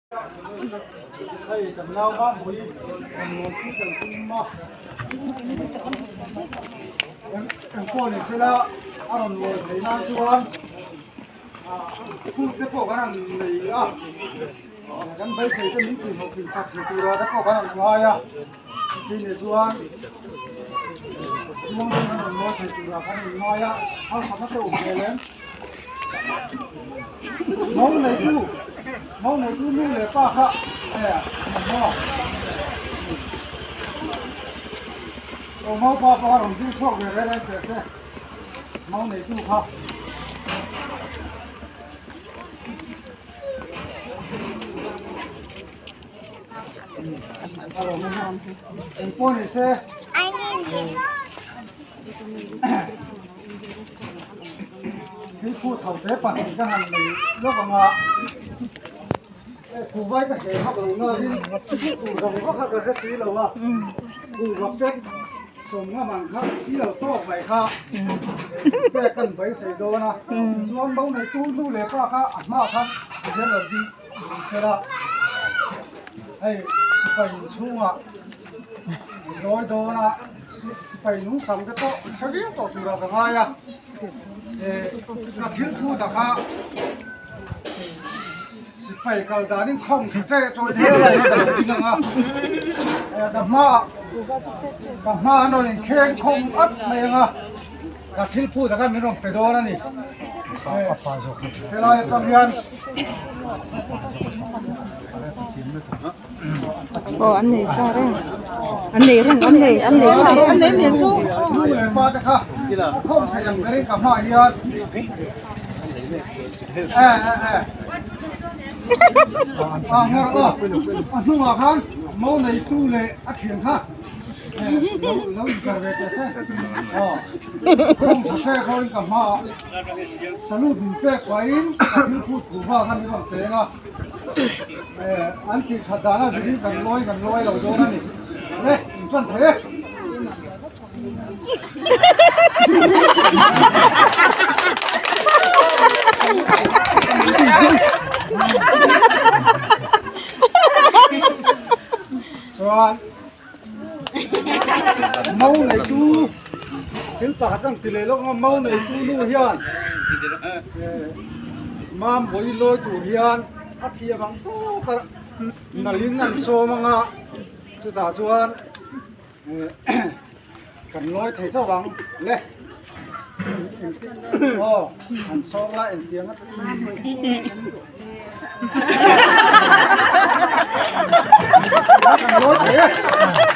Hei kan nau Mampui rawn nuampui kan tum a, engpawh ni sela a rawn lawi theih nan chuan phut te pawh kan han nei a, kan beisei te min tihhlawh thin sak thei tura te pawh kan han ngai a, chutih ni chuan muangchang kan rawn lawi thei tura kan inngai a, harsatna te awm hmel em? Mau neitu mau neitu nu leh pa kha e maw aw mau pa pawh a rawn ding chhuak ve reng reng teh se mau neitu kha. Engpawh ni se. Thil phut ho te pahnih ka han nei lawk ang a, kuhvai ka hle vak lo nain kuhva vak kha ka hre si lo a, kuhva pek sawm ngam ang kha sial tawk mai kha pek kan beisei dawn a, chuan bo neitu nu leh pa kha a hma khan a hian lo ding ding sela, hei sipai inchhungah lawi dawn a. Sipai nungchang te pawh hre viau tawh turah ka ngai a, ka thil thu taka sipai kal danin khawng tha ṭe ṭawi thei a ka lo ding ang a, ka hmaah ka hmaah an rawn inkheng khawng at mai ang a, ka thil phu taka min rawn pe dawn a ni. Helai atang hian. Aw an nei sa reng an nei reng an nei an nei sa an nei nen chu nu leh pa te kha a khawm thei ang berin ka hmaah hian e e e a ngawr aw a hnungah khan mo neitu leh a thian kha lo lo inkar ve teh se aw khawm tha ṭek rawhin ka hmaah salute min pek pahin ka thil phut thu vang a ni rawn peng a. An tih that dan a zirin kan lawi kan lawi lo dawn a ni. Le, in tan thei e. Chuan mau neitu thil pakhat kan ti leh lawk ang a mau neitu nu hian mam vawi lawi tur hian a thiam ang tawk a nalhin an sawm ang a chutah chuan kan lawi thei chauh ang le aw an sawm la engtiang a kan lawi thei e.